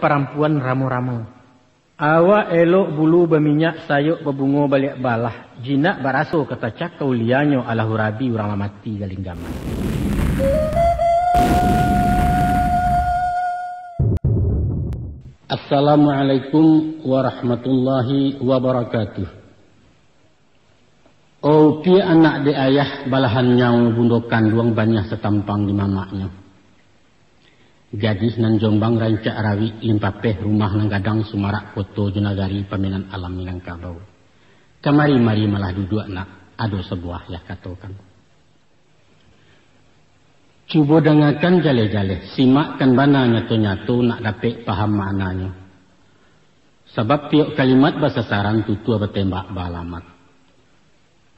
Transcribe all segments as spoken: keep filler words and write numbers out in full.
Parampuan ramo-ramo. Awak elok bulu baminyak, sayok babungo baliak balah, jinak baraso ka tacakau lianyo, alah urabi urang lah mati galinggaman. Assalamualaikum warahmatullahi wabarakatuh. Oh, piak anak dek ayah, balahan nyawo bundo kanduang, baniah satampang di mamaknyo. Gadih nan jombang rancak rawik, limpapeh rumah nan gadang, sumarak koto jo nagari, pamenan alam Minangkabau. Kamari-mari malah duduak nak, ado sabuah yah katokan. Cubo dangakan jaleh-jaleh, simakkan bana nyato-nyato, nak dapek paham maknanyo. Sabab tiok kalimat basasaran, tutua batembak baalamat.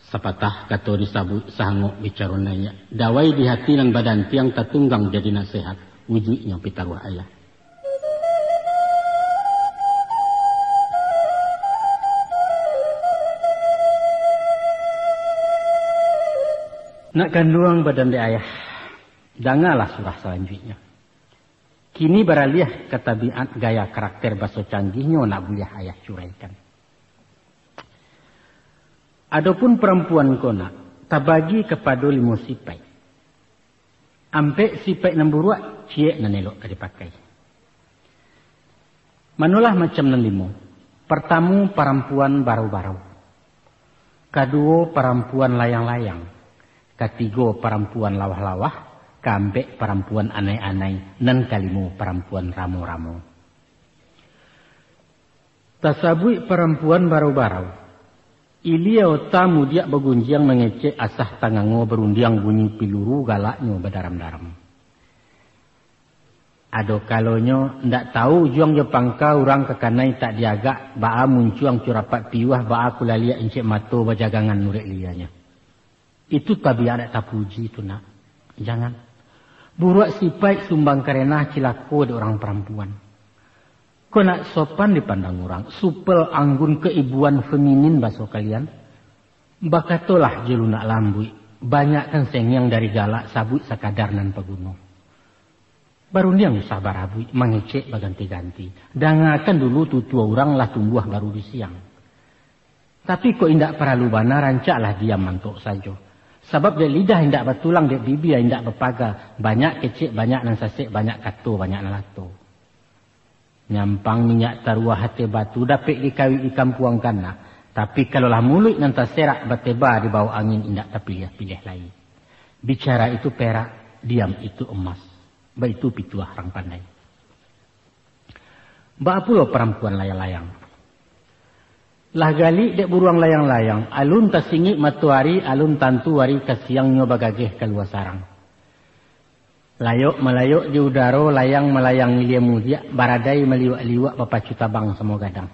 Sapatah kato disabuik, sahangok bicaro naiak, dawai di hati nan badantiang, tatunggang jadi nasehat, wujuiknyo pitaruah ayah. Nak kanduang badan dek ayah, dangalah surah salanjuiknyo. Kini baraliah ka tabiat gaya karakter baso canggihnyo, nak buliah ayah curaikan. Adopun parampuan ko nak tabagi kapado limo sipaik. Ampek sipaik nan buruak, ciek nan elok ka dipakai. Manolah macam nan limo. Partamo, parampuan barau-barau. Kaduo, parampuan layang-layang. Katigo, parampuan lawah-lawah. Kaampek, parampuan anai-anai. Nan kalimo, parampuan ramo-ramo. Tasabuik parampuan barau-barau. Ilia ota mudiak bagunjiang mangecek, asah tangango barundiang bunyi piluru, galaknyo badaram-daram. Ado kalonyo ndak tau ujuang jo pangka, urang kakanai tak diagak, baa muncuang curapat piuah, baa kulaliak incek mato bajagangan urek lianyo. Itu tabiat dak tapuji tu nak. Jangan. Buruak sipaik sumbang karenah, cilako dek urang parampuan. Kok nak sopan dipandang urang, supel anggun keibuan feminin baso kalian. Bakatolah jo lunak lambuik, banyakkan sengiang dari galak, sabuik sakadar nan paguno. Barundiang usah barabuik, mangecek baganti-ganti. Dangakan dulu tutua urang, lah tumbuah baru di siang. Tapi kok indak paralu bana, rancaklah diam mantok sajo. Sabab dek lidah indak batulang, dek bibia indak bapaga, banyak kecek, banyak nan sasek, banyak kato, banyak nan lato. Nyampang minyak taruah ateh batu, dapek dikawik di kampuang kana. Tapi kalau lah muluik nan taserak, bateba di bawah angin, indak tapiliah-piliah lai. Bicara itu perak, diam itu emas. Baitu pituah urang pandai. Baa pulo parampuan layang-layang. Lah galik dek buruang layang-layang, alun tasingik matoari, alun tantu ari ka siangnyo bagageh kalua sarang. Layok malayok di udaro, layang malayang ilia mudiak, baradai maliwak-liwak, bapacu tabang samo gadang.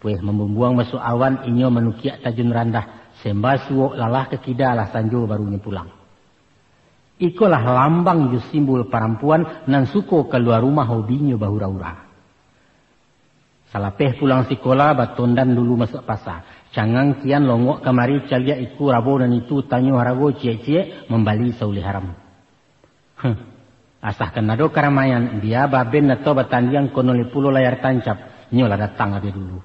Pueh mambumbuang masuak awan, inyo manukiak tajun randah, semba suok lalah ka kida, lah sanjo barunyo pulang. Ikolah lambang jo simbol parampuan nan suko kalua rumah, hobinyo bahura-hura. Salapeh pulang sikola, batondan dulu masuak pasa. Cangang kian, longok kamari, caliak iko rabo nan itu, tanyo harago ciek-ciek, mambali saulih haram. Huh. Asahkan ado karamaian, bia baben atau batandiang, konon lai pulo layar tancap, nyo lah datang labiah dulu.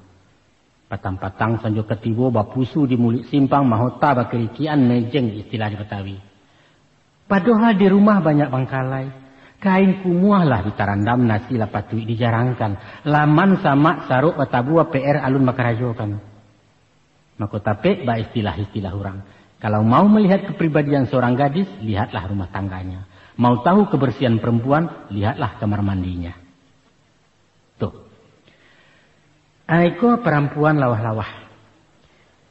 Patang-patang sanjo ka tibo, bapusu di muluik simpang, mahota bakirikian, mejeng istilah di Batawi. Padohal di rumah banyak bangkalai, kain kumuah lah ditarandam, nasi lah patuik dijarangkan, laman samak sarok batabua, P R alun bakarajokan. Mako tapek baistilah-istilah urang. Kalau mau malihat kapribadian saurang gadis, lihatlah rumah tangganya. Mau tahu kabarsiahan parampuan, lihatlah kamar mandinya. Tuh. Ah, iko parampuan lawah-lawah.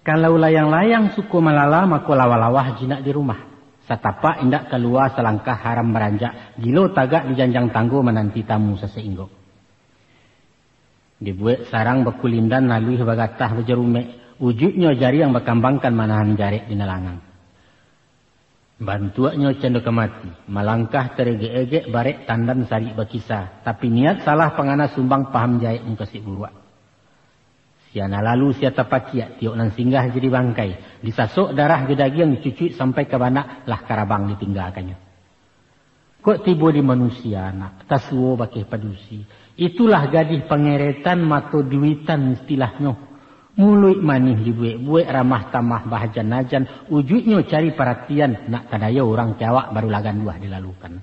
Kalau layang-layang suko malala, mako lawah-lawah jinak di rumah. Satapak indak kalua, salangkah haram baranjak, gilo tagak di janjang tanggo, mananti tamu sasainggo. Dibuek sarang bakulindan, laluih bagatah bajarumek, ujuiknyo jariang bakambangkan, manahan jarek di nalangang. Bantuaknyo cando ka mati, malangkah taregek-egek, barek tandan sarik bakisa, tapi niat salah pangana, sumbang paham jahek, mukasuik buruak. Sia nan lalu, sia tapakiak, tiok nan singgah jadi bangkai, disasok darah jo dagiang, dicucuik sampai ka banak, lah karabang ditinggakannyo. Kok tibo di manusia, nak, tasuo bakeh padusi. Itulah gadih pangeretan mato duitan istilahnyo. Muluik manih dibuek-buek, ramah tamah bahajan-hajan, ujuiknyo cari paratian, nak tadayo urang ka awak barulah ganduah dilalukan.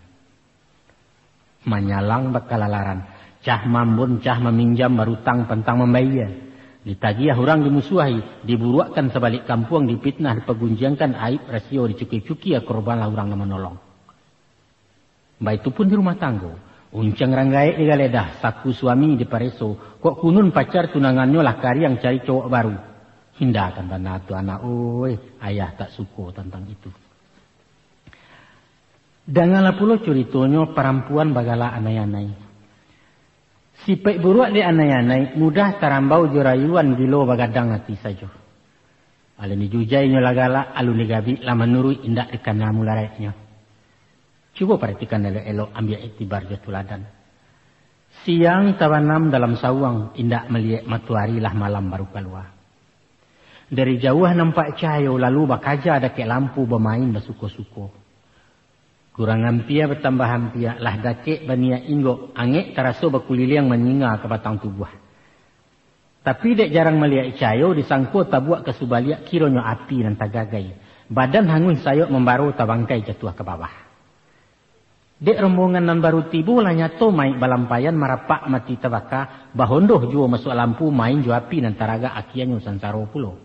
Manyalang bakalalaran, cah mambun, cah maminjam, barutang pantang mambayia. Ditagiah urang dimusuahi, diburuakkan sabalik kampuang, dipitnah dipagunjiangkan, aib rasio dicuki-cuki, korbanlah urang nan manolong. Baitu pun di rumah tanggo. Uncang rang gaek digaledah, saku suami dipareso, kok kunun pacar tunangannyo lah kariang cari cowok baru. Indak kan bana tu, anak oi, ayah tak suko tantang itu. Dangalah pulo curitonyo parampuan bagala anai-anai. Sipaik buruak dek anai-anai, mudah tarambau jo rayuan gilo bagadang ati sajo. Alun dijujai nyo lah galak, alun digabik lah manuruik, indak dikana mularaiknyo. Cubo paratikan elok-elok, ambiak iktibar jo tuladan. Siang tabanam dalam sawuang, indak maliek matoari lah malam baru kalua. Dari jauah nampak cahayo, lalu bakaja dakek lampu, bamain basuko-suko. Kurang ampia batambah ampia, lah dakek baniaik inggok, angek taraso bakuliliang manyinga ka batang tubuah. Tapi dek jarang maliek cahayo, disangko tabuak ka subaliak, kironyo api nan tagagai. Badan hanguih sayok mambaro, tabangkai jatuah ka bawah. Dek rombongan nan baru tibo, lah nyato maik balampaian, marapak mati tabaka, bahondoh juo masuak lampu, main jo api nan taragak, akianyo sansaro pulo.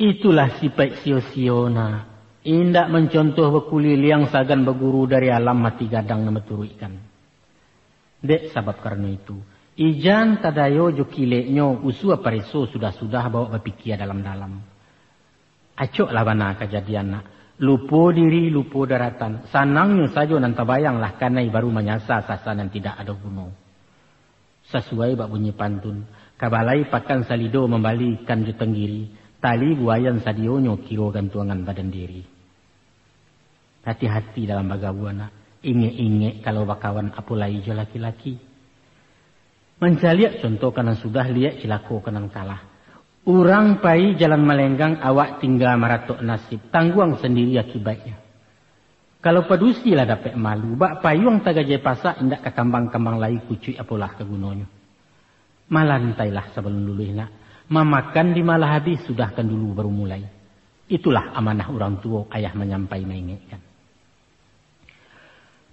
Itulah sipaik sio-sio, nak. Indak mancontoh bakuliliang, sagan baguru dari alam, mati gadang nan baturuikkan. Dek sabab karano itu, ijan tadayo jo kileknyo, usua pareso sudah-sudah, baok bapikia dalam-dalam. Acoklah bana kajadian, nak. Lupo diri, lupo daratan. Sanangnyo sajo nan tabayang, lah kanai baru manyasa, sasa nan tidak ado guno. Sasuai bak bunyi pantun, ka balai pakan salido, mambali ikan jo tanggiri, tali buayan sadionyo, kiro gantuangan badan diri. Hati-hati dalam bagaua, nak. Ingek-ingek kalau bakawan, apo lai jo laki-laki. Mancaliak contoh ka nan sudah, liek cilako ka nan kalah. Urang pai jalan malenggang, awak tingga maratok nasib, tangguang sandiri akibaiknyo. Kalau padusi lah dapek malu, bak payuang tagajai pasak, indak ka kambang-kambang lai kucuik, apolah ka gunonyo. Malantailah sabalun luluih, nak. Mamakan di malah abih, sudahkan dulu baru mulai. Itulah amanah urang tuo, ayah manyampai maingekkan.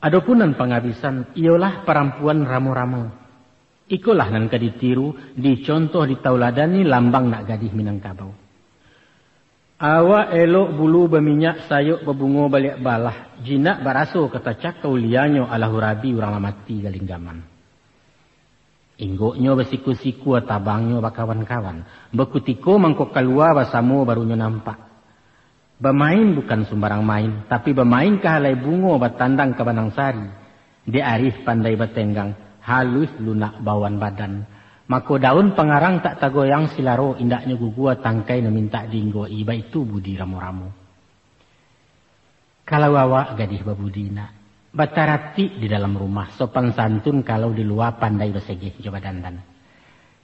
Adopun nan pangabisan, iyolah parampuan ramo-ramo. Ikolah nan ka ditiru, dicontoh, ditauladani, lambang nak gadih Minangkabau. Awak elok bulu baminyak, sayok babungo baliak balah, jinak baraso ka tacakau, lianyo alah urabi, urang lah mati galinggaman. Inggoknyo basiku-siku, tabangnyo bakawan-kawan, bakutiko mangko kalua, basamo barunyo nampak. Bamain bukan sumbarang main, tapi bamain ka halai bungo, batandang ka banang sari. Dek arih pandai batenggang, haluih lunak baoan badan. Mako daun pangarang tak tagoyang, silaro indaknyo gugua, tangkai nan mintak diinggoki, baitu budi ramo-ramo. Kalau awak gadih babudi, nak, bataratik di dalam rumah, sopan santun kalau di lua, pandai basegeh jo badandan.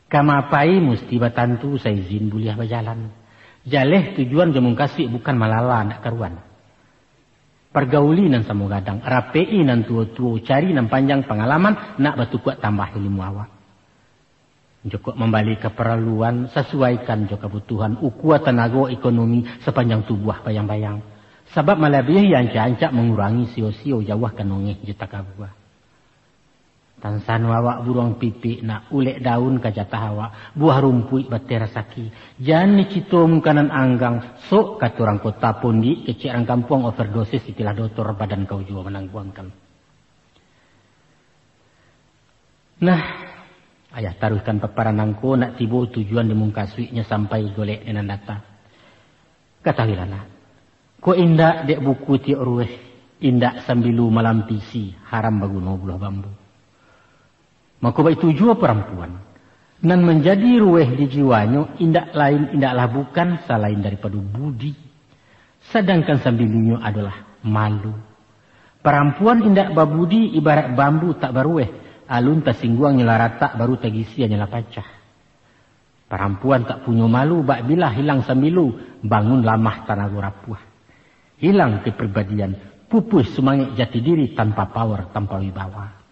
Ka ma pai musti batantu, saizin buliah bajalan. Jaleh tujuan jo mungkasuik, bukan malala ndak karuan. Pargauli nan samo gadang, rapeki nan tuo-tuo, cari nan panjang pangalaman, nak batukuak tambah ilmu awak. Jokok mambali kaparaluan, sasuaikan jo kabutuhan, ukua tanago ekonomi sapanjang tubuah bayang-bayang. Sabab malabiahi ancak-ancak, mangurangi sio-sio, jauahkan ongeh jo takabua. Tansano awak buruang pipik, nak, ulek daun ka jatah awak, buah rumpuik bateh rasaki. Jan dicito mukanan anggang, sok kato urang kota, pondik kecek urang kampuang, overdosis istilah dotor, badan kau juo manangguangkan. Nah, ayah taruihkan paparan nangko, nak tibo tujuan di mungkasuiknyo, sampai golek di nan data. Katahuilah, nak, kok indak dek buku tiok ruweh, indak sambilu malampisi, haram baguno buluah bambu. Mako baitu juo parampuan, nan manjadi ruweh di jiwanyo, indak lain, indaklah bukan, salain daripado budi. Sadangkan sambilinyo adolah malu. Parampuan indak babudi ibarat bambu tak baruweh, alun tasingguang nyo lah ratak, baru tagisia nyo lah pacah. Parampuan tak punyo malu, bak bilah hilang sambilu, bangun lamah tanago rapuah. Hilang kepribadian, Pupuih sumangek jati diri tanpa power, tanpa wibawa.